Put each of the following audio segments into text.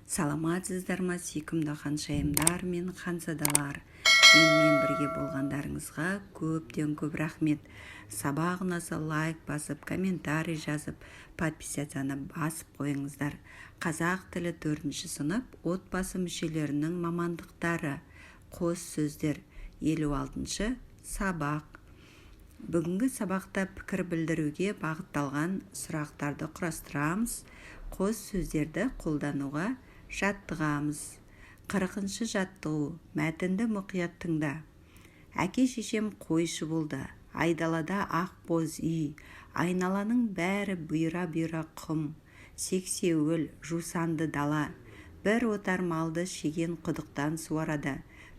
Саламатсыздар ма, сүйкімді ханшайымдар мен ханзадалар! Менімен бірге болғандарыңызға көптен көп рахмет. Сабақ ұнаса, лайк басып, комментарий жазып, подписаться ны басып қойыңыздар. Қазақ тілі, төртінші сынып, отбасы мүшелерінің мамандықтары, қос сөздер, 56-шы сабақ. Бүгінгі сабақта пікір білдіруге бағытталған сұрақтарды құрастырамыз, қос сөздерді қолдануға жаттығамыз. 40-шы жаттығу. Мәтінді мұқият тыңда. Әке-шешем қойшы болды. Айдалада ақ боз үй. Айналаның бәрі бұйра-бұйра құм, сексеуіл, жусанды дала. Бір отар малды шеген құдықтан суарады.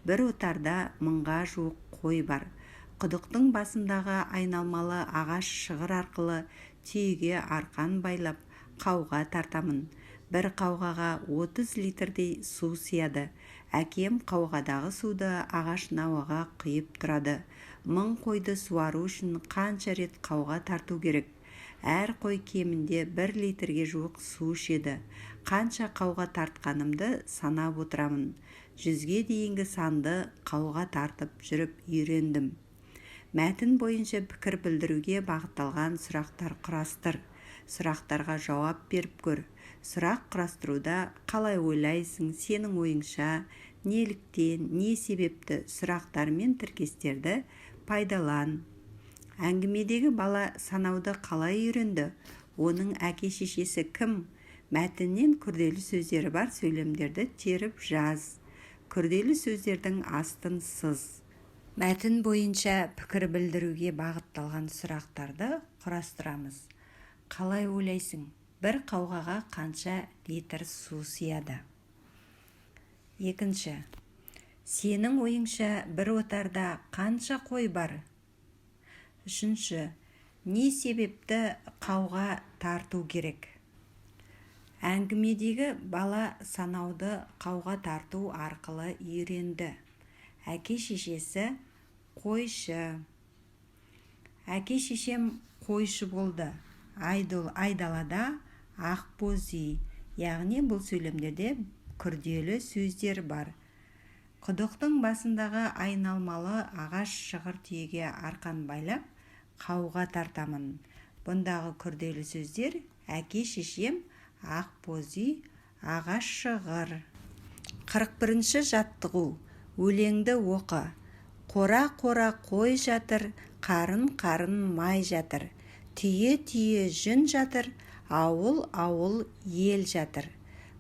Бір отарда 1000-ға жуық қой бар. Құдықтың басындағы айналмалы ағаш шығыр арқылы түйеге арқан байлап, қауға тартамын. Бір қауғаға 30 литрдей су сияды. Әкем қауғадағы суды ағаш науаға құйып тұрады. 1000 қойды суару үшін қанша рет қауға тарту керек? Әр қой кемінде 1 литрге жуық су ішеді. Қанша қауға тартқанымды санап отырамын. 100-ге дейінгі санды қауға тартып жүріп үйрендім. Мәтін бойынша пікір білдіруге бағытталған сұрақтар құрастыр. Сұрақтарға жауап беріп көр. Сұрақ құрастыруда қалай ойлайсың, сенің ойыңша, неліктен, не себепті сұрақтар мен тіркестерді пайдалан. Әңгімедегі бала санауды қалай үйренді? Оның әке-шешесі кім? Мәтіннен күрделі сөздері бар сөйлемдерді теріп жаз. Күрделі сөздердің астын сыз. Мәтін бойынша пікір білдіруге бағытталған сұрақтарды құрастырамыз. Қалай ойлайсың, бір қауғаға қанша литр су сияды? Екінші: сенің ойыңша, бір отарда қанша қой бар? Үшінші: не себепті қауға тарту керек? Әңгімедегі бала санауды қауға тарту арқылы үйренді. Әке-шешесі қойшы. Әке-шешем қойшы болды. Айдалада ақ боз үй. Яғни бұл сөйлемдерде күрделі сөздер бар. Құдықтың басындағы айналмалы ағаш шығыр түйеге арқан байлап, қауға тартамын. Бұндағы күрделі сөздер: әке-шешем, ақ боз үй, ағаш шығыр. 41-ші жаттығу. Өлеңді оқы. Қора-қора қой жатыр, қарын-қарын май жатыр, түйе-түйе жүн жатыр, ауыл-ауыл ел жатыр.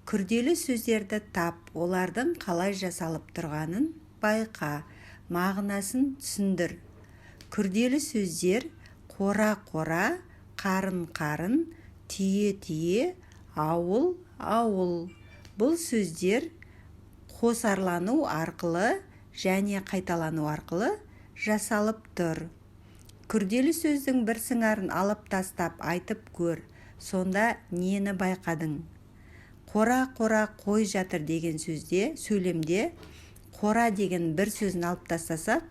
Күрделі сөздерді тап, олардың қалай жасалып тұрғанын байқа, мағынасын түсіндір. Күрделі сөздер: қора-қора, қарын-қарын, түйе-түйе, ауыл-ауыл. Бұл сөздер қосарлану арқылы және қайталану арқылы жасалып тұр. Күрделі сөздің бір сыңарын алып тастап, айтып көр. Сонда нені байқадың? Қора-қора қой жатыр деген сөзде, сөйлемде қора деген бір сөзін алып тастасақ,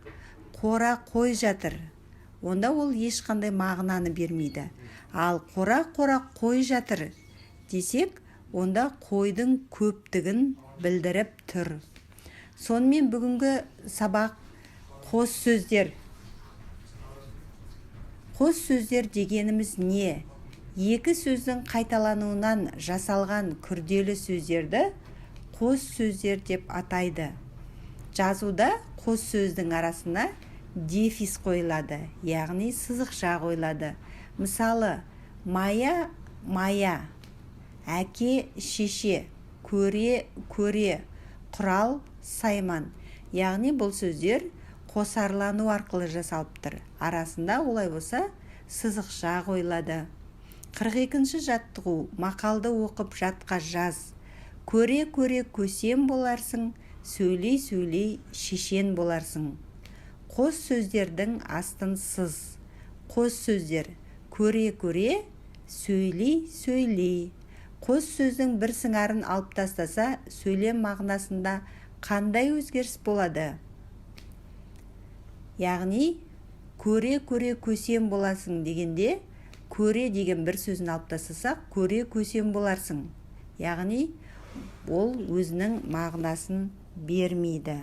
қора қой жатыр, онда ол ешқандай мағынаны бермейді. Ал қора-қора қой жатыр десек, онда қойдың көптігін білдіріп тұр. Сонымен, бүгінгі сабақ қос сөздер. Қос сөздер дегеніміз не? Екі сөздің қайталануынан жасалған күрделі сөздерді қос сөздер деп атайды. Жазуда қос сөздің арасына дефис қойылады, яғни сызықша қойылады. Мысалы, мая, мая, әке, шеше, көре, көре, құрал, сайман. Яғни бұл сөздер қосарлану арқылы жасалып тұр. Арасында олай болса сызықша қойылады. 42-ші жаттығу. Мақалды оқып, жатқа жаз. Көре көре көсем боларсың, сөйлей сөйлей шешен боларсың. Қос сөздердің астын сыз. Қос сөздер: көре көре, сөйлей сөйлей. Қос сөздің бір сыңарын алып тастаса, сөйлем мағынасында қандай өзгеріс болады? Яғни көре көре көсем боласың дегенде, көре деген бір сөзін алып тастасақ, көре көсем боларсың, яғни Ол өзінің мағынасын бермейді.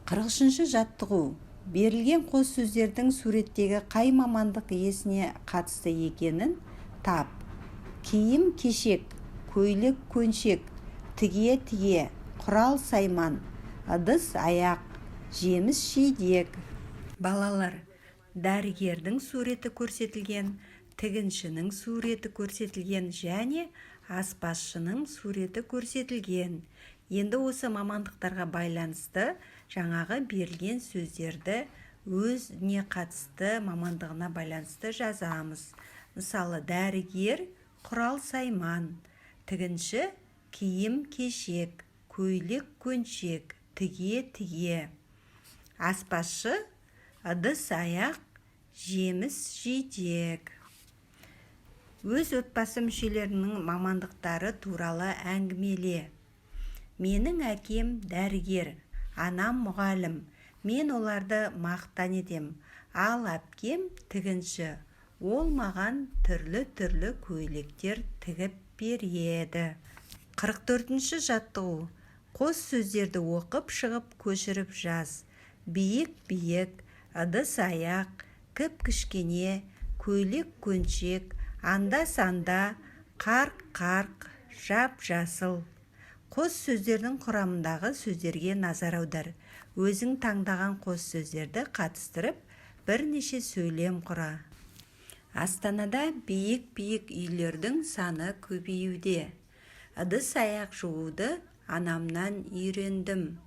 43-ші жаттығу. Берілген қос сөздердің суреттегі қай мамандық иесіне қатысты екенін тап. Киім кешек, көйлек көншек, тіге тіге, құрал сайман, ыдыс аяқ, жеміс жидек. Балалар, дәрігердің суреті көрсетілген, тігіншінің суреті көрсетілген және аспазшының суреті көрсетілген. Енді осы мамандықтарға байланысты жаңағы берілген сөздерді өзіне қатысты мамандығына байланысты жазамыз. Мысалы, дәрігер – құрал сайман, тігінші – киім кешек, көйлек көншек, тіге тіге, аспазшы – ыдыс аяқ, жеміс жидек. Өз отбасы мүшелерінің мамандықтары туралы әңгімеле. Менің әкем дәрігер, анам мұғалім. Мен оларды мақтан етем. Ал әпкем тігінші. Ол маған түрлі-түрлі көйлектер тігіп береді. 44-ші жаттығу. Қос сөздерді оқып шығып, көшіріп жаз. Биік-биік, ыдыс-аяқ, кіп-кішкене, көйлек-көншек, анда-санда, қарқ-қарқ, жап-жасыл. Қос сөздердің құрамындағы сөздерге назар аудар. Өзің таңдаған қос сөздерді қатыстырып, бірнеше сөйлем құра. Астанада биік-биік үйлердің саны көбеюде. Ыдыс-аяқ жууды анамнан үйрендім.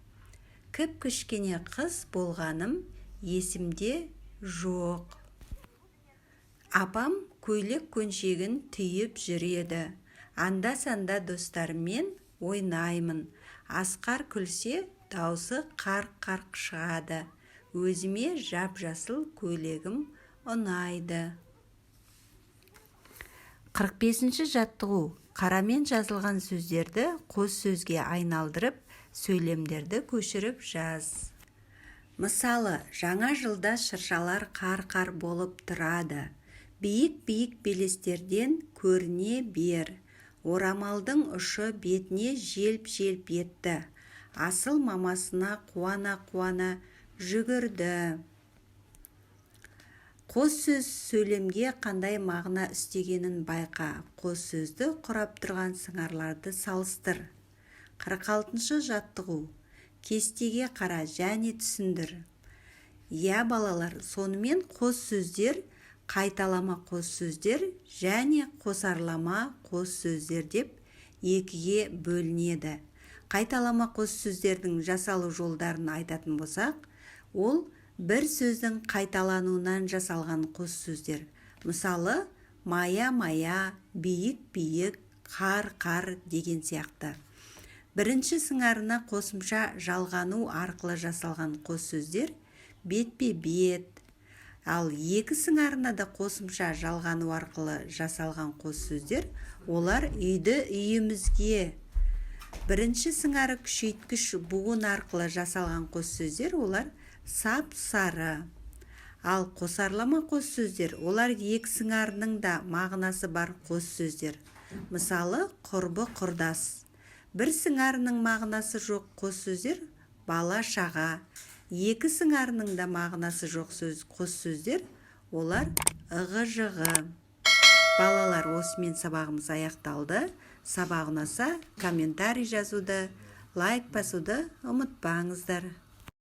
Кіп-кішкене қыз болғаным есімде жоқ. Апам көйлек-көншегін түйіп жүреді. Анда-санда достарыммен ойнаймын. Асқар күлсе, даусы қарқ-қарқ шығады. Өзіме жап-жасыл көйлегім ұнайды. 45-ші жаттығу. Қарамен жазылған сөздерді қос сөзге айналдырып, сөйлемдерді көшіріп жаз. Мысалы, жаңа жылда шыршалар қар-қар болып тұрады. Биік-биік белестерден көріне бер. Орамалдың ұшы бетіне желп-желп етті. Асыл мамасына қуана-қуана жүгірді. Қос сөз сөйлемге қандай мағына үстегенін байқа. Қос сөзді құрап тұрған сыңарларды салыстыр. 46-шы жаттығу. Кестеге қара және түсіндір. Иә, балалар, сонымен, қос сөздер қайталама қос сөздер және қосарлама қос сөздер деп екіге бөлінеді. Қайталама қос сөздердің жасалу жолдарын айтатын болсақ, ол бір сөздің қайталануынан жасалған қос сөздер. Мысалы, мая-мая, биік-биік, қар-қар деген сияқты. Бірінші сыңарына қосымша жалғану арқылы жасалған қос сөздер: бетпе-бет. Ал екі сыңарына да қосымша жалғану арқылы жасалған қос сөздер, олар: үйді, үйімізге. Бірінші сыңары күшейткіш буын арқылы жасалған қос сөздер, олар: сап-сары. Ал қосарлама қос сөздер, олар екі сыңарының да мағынасы бар қос сөздер. Мысалы, құрбы-құрдас. Бір сыңарының мағынасы жоқ қос сөздер: бала-шаға. Екі сыңарының да мағынасы жоқ сөз, қос сөздер, олар: ығы-жығы. Балалар, осымен сабағымыз аяқталды. Сабақ ұнаса, комментарий жазуды, лайк басуды ұмытпаңыздар.